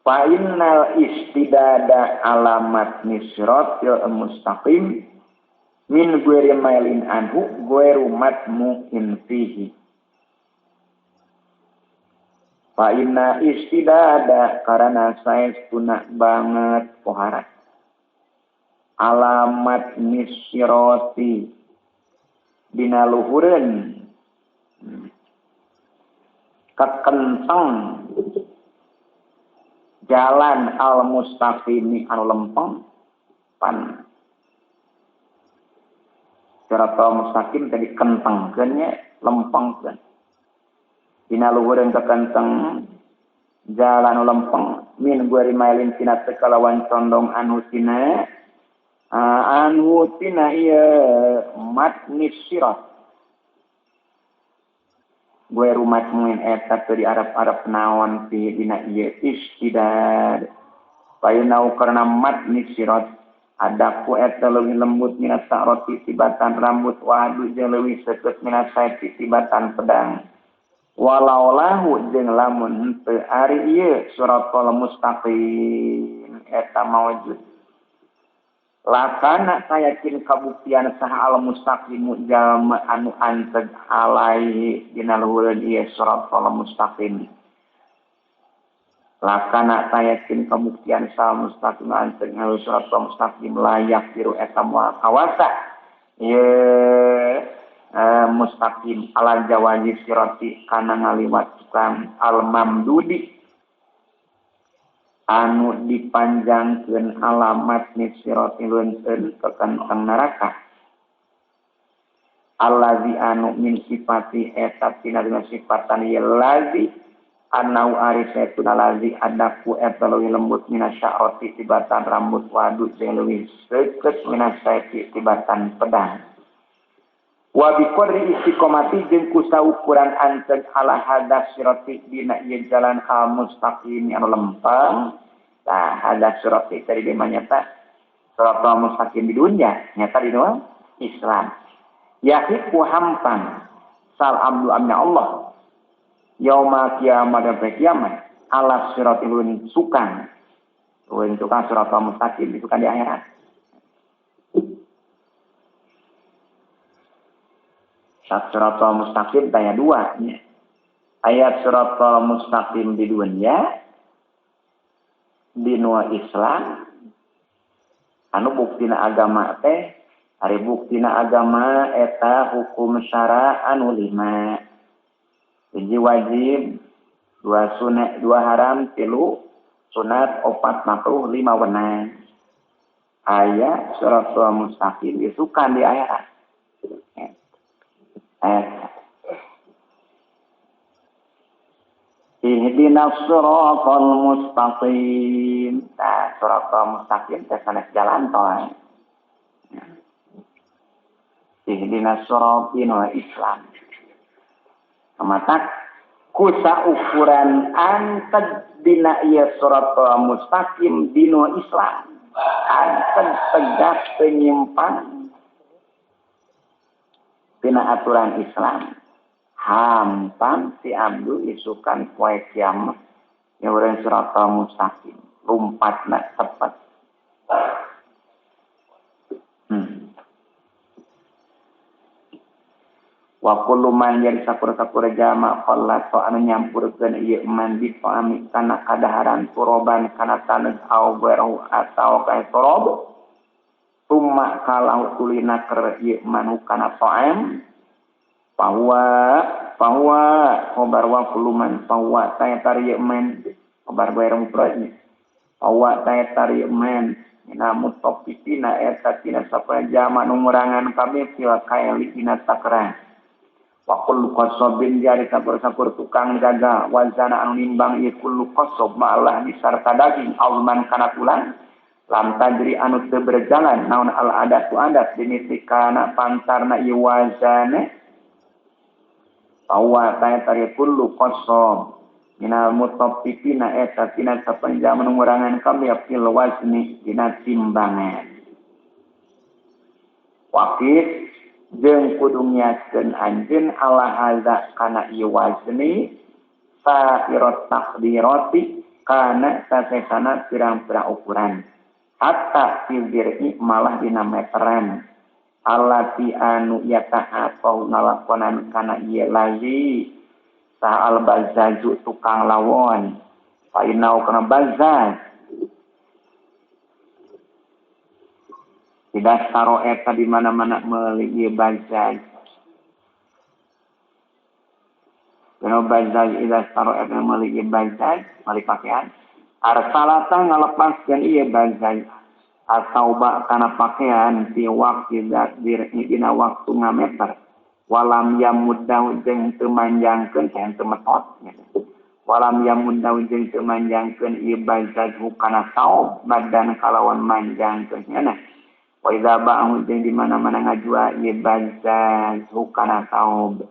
Speaker 1: fa innal istidada alamat nisratil mustaqim min ghairi mailin anhu ghairu matmu'in fihi. Fa inna istidada karena saestuna banget pohara alamat nisiroti dina luhureun kekenteng jalan al mustaqimi anu lempeng pan siratal mustaqim tadi kentengkeun nya lempengkeun dina luhureun kekenteng jalan lempeng min gua rimailin tina tekalawan condong anu tina ieu matnis sirat gue rumat muin eta teu di Arab-Arab naon pi dina ieu istidad payunau karena matnis sirat adaku eta leuwih lembut minat sa'roti tibatan rambut wadu jeung leuwih seukeut minat saepi tibatan pedang walau lahu jeung lamun henteu ari ieu siratal mustaqim eta mawjud lakana sayakin kabuktian saha al mustaqim jalma anu anteg alaihi dina luhureun ieu siratal mustaqim lakana sayakin kabuktian saha mustaqim anteg ngalu siratal mustaqim layak tiru eta moal kawasa ieu mustaqim ala jawazi sirati kana ngaliwat tukang al mamdudi anu dipanjangkeun alamat nisirati leunteun kekenteng neraka allazi anu min sifati eta tina dina sifatan ieu lazi anau ari saetuna lazi adaku eta leuwih lembut minasya'rati tibatan rambut wadu jeung leuwih seukeut minasya'ti tibatan pedang wa biqadri istiqomati jeung ku saukuran anteg ala hadas sirati dina ieu jalan al mustaqim anu lempeng tah hadas sirati tadi di mana nyata siratal mustaqim di dunia nyata di dunia Islam yahiqu hampang sal abdu amna Allah yauma kiamat dan kiamat ala siratil sukang sukang siratal mustaqim itu kan di akhirat. Siratal mustaqim tanya dua nya. Ayat siratal mustaqim di dunia di nuwa Islam anu buktina agama teh ari buktina agama eta hukum syara anu 5 hiji wajib 2 sunat 2 haram 3 sunat 4 makruh 5 wenang aya siratal mustaqim disukan di akhirat. Ihdinas siratal mustaqim. Nah, siratal mustaqim teh sanes jalan tol. Ihdinas siratal Islam. Kamatak kusa ukuran anteg dina ieu siratal mustaqim dina Islam. Anteg tegak penyimpang dina aturan Islam. Hampang si abdu isukan poe kiamat nyeureun siratal mustaqim lumpatna tepat. Wa kullu man jadi sakur-sakur jama qallat anu nyampurkeun ieu man bi ta'ami kana kadaharan turoban kana taneuh au baru atau ka turob tumma kalau tulina ker ieu man kana ta'am bahwa khobar wa kullu man bahwa ta ieu man khobar bayar mufradnya bahwa ta ieu man namun topipina eta tina sapa jama nu ngurangan kabeh fil kaili dina takaran. Wa kullu qasabin jari sakur-sakur tukang jaga wazana anu nimbang ieu kullu qasab ma'allah disarta daging alman kana tulang lam tadri anu teu berjalan naon al adat tu adat dimisi kana pantarna ieu wazana bahwa ta tari kullu qasab minal mutaffifina eta tina sapanjang ngurangan kabeh fil wazni dina timbangan. Waqif jeung kudu ngiaskeun anjeun ala hadza kana ieu wazni sa'irat taqdirati kana sasesana pirang-pirang ukuran hatta fil malah dina meteran alati anu yata'atau ngalakonan kana ieu lazi saha al bazazu tukang lawon fa inau kana bazaz tidak taro eta di mana-mana meuli ieu bazaz. Dina bazaz ida taro eta meuli ieu bazaz, meuli pakaian. Arsalata ngalepaskeun ieu bazaz atauba kana pakaian fi waqti dina waktu ngameter. Walam yamuddahu jeung teu manjangkeun teh teu metot. Walam yamuddahu jeung teu manjangkeun ieu bazaz kana saob badan kalawan manjangkeun nya. Wa idza ba'u jeung di mana-mana ngajua ieu bazaz hukana saob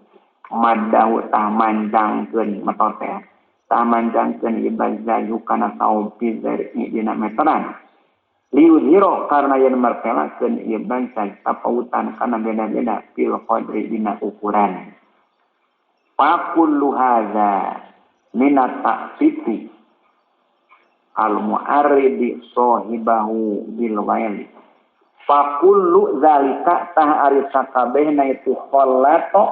Speaker 1: maddahu tah manjangkeun metot teh tah manjangkeun ieu bazaz hukana saob fi zar'i dina meteran liuzhiro karena yen martelakeun ieu bazaz tapautan kana beda-beda fil qadri dina ukuran. Fa kullu hadza minat ta'fifi al mu'arridi sahibahu bil waili. Fakullu zalika tah ari sakabehna itu kholato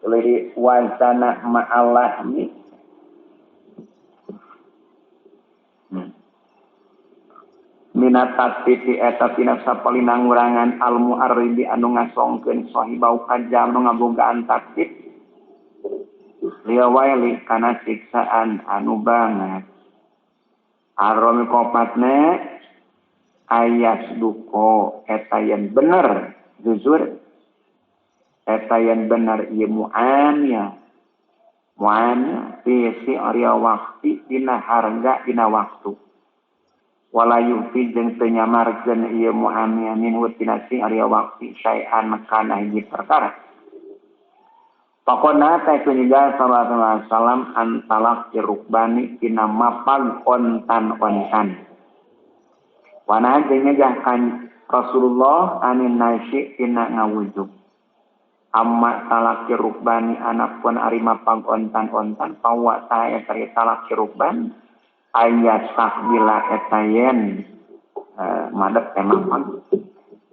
Speaker 1: li wazana ma'alahmi minat tatfifi eta tina sapalina ngurangan al mu'arridi anu ngasongkeun sahibau kajam nu ngabogaan takfif liwaili kana siksaan anu banget. Arromi kopatne ayas duko eta yen bener jujur eta yen bener ieu mu'amil mu'amil fi si'ri waqti dina harga dina waktu wala yufi jeung teu nyamarkeun ieu mu'amil minhu tina si'ri waqti syai'an kana hiji perkara. Pokona teh kunyiga sallallahu alaihi wasallam antalak rukbani tina mapag ontan-ontan. Wana jeung nyegah kan Rasulullah anin nasi tina ngawujud. Amma talaki rukbani anak pun ari mapag ontan-ontan pawa ta eta talaki rukban ayat takbila eta yen madep teh mapag.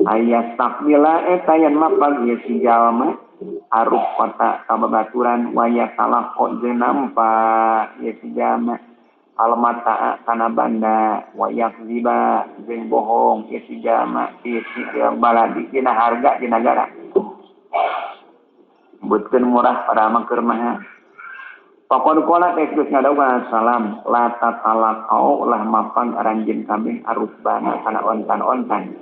Speaker 1: Ayat takbila eta yen mapag ieu si jalma aruk kota kababaturan waya talaqo jeung nampa ieu si jalma almata'a kana banda wayak ziba jeung bohong ieu si jalma ieu si baladi dina harga di nagara butkeun murah pada mah keur mah. Paqad qala teh geus ngadawuhan salam la tatalaqau lah mapang aranjeun kabeh arusbana kana ontan-ontan.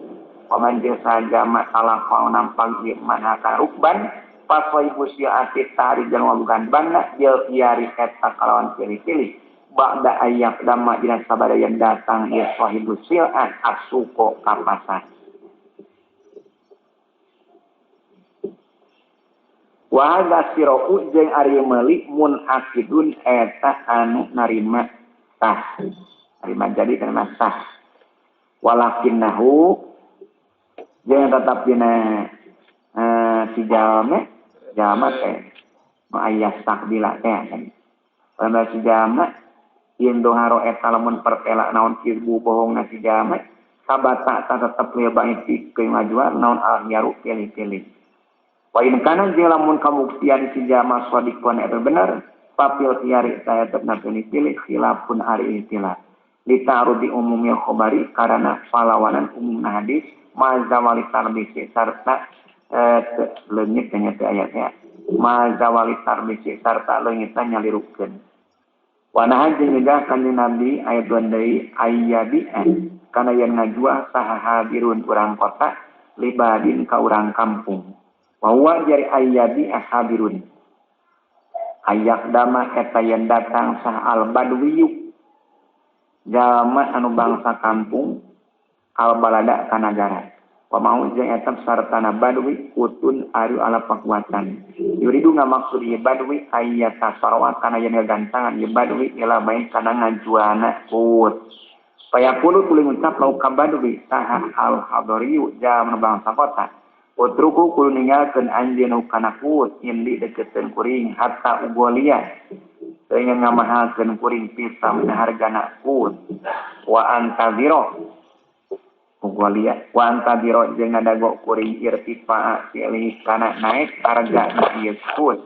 Speaker 1: Paman jeung sajama talaqau nampang ieu manaka rukban Pasoi busiati tari jeung wabukan banda bil khiari eta kalawan pilih-pilih. Ba'da ayyak dama dina sabada yang datang ieu sahibu sil'ah asuko ka pasar. Wa hadza sirau jeung ari meuli munakidun eta anu narima sah. Narima jadi kana sah. Walakinnahu jeung tetap dina si jalma jalma teh nu aya sah bila teh kan. Pada si jalma yen doharo eta lamun pertela naon ibu bohong na si jalma sabata ta tetep lieu bae pikeun ngajual naon al-yaru pilih-pilih. Wa in kana jeung lamun kabuktian si jalma sadiqon eta bener papil khiari ta tetep na pilih-pilih khilafun ari ikhtilaf. Litarudi umumil khobari karena palawanan umumna hadis mazawali tarbisi sarta leungit nya teh ayatnya mazawali tarbisi sarta leungitna nyalirukeun. Wanahan jeung nyegah kanjeng Nabi ayat 2 deui ayyabi'an kana yen ngajual saha hadirun urang kota libadin ka urang kampung. Wa huwa jari ayyabi hadirun. Ayak dama eta yen datang saha al badwiyu jalma anu bangsa kampung al balada ka nagara. Wa mau jeung eta sartana badwi utun ari ala pakuatan. Yuridu ngamaksud ieu badwi ayata sarwa kana yen gagantangan ieu badwi ila bae kana ngajuana ut. Payaqulu tuluy ngucap lau ka badwi saha al hadariyu jalma bangsa kota. Utruku kudu ninggalkeun anjeun kana kut indi deketeun kuring hatta ugolia. Sehingga ngamahalkeun kuring pisan hargana kut. Wa antaziro ugolia wa antaziro jeung ngadago kuring irtifa silih kana naik harga ieu kut.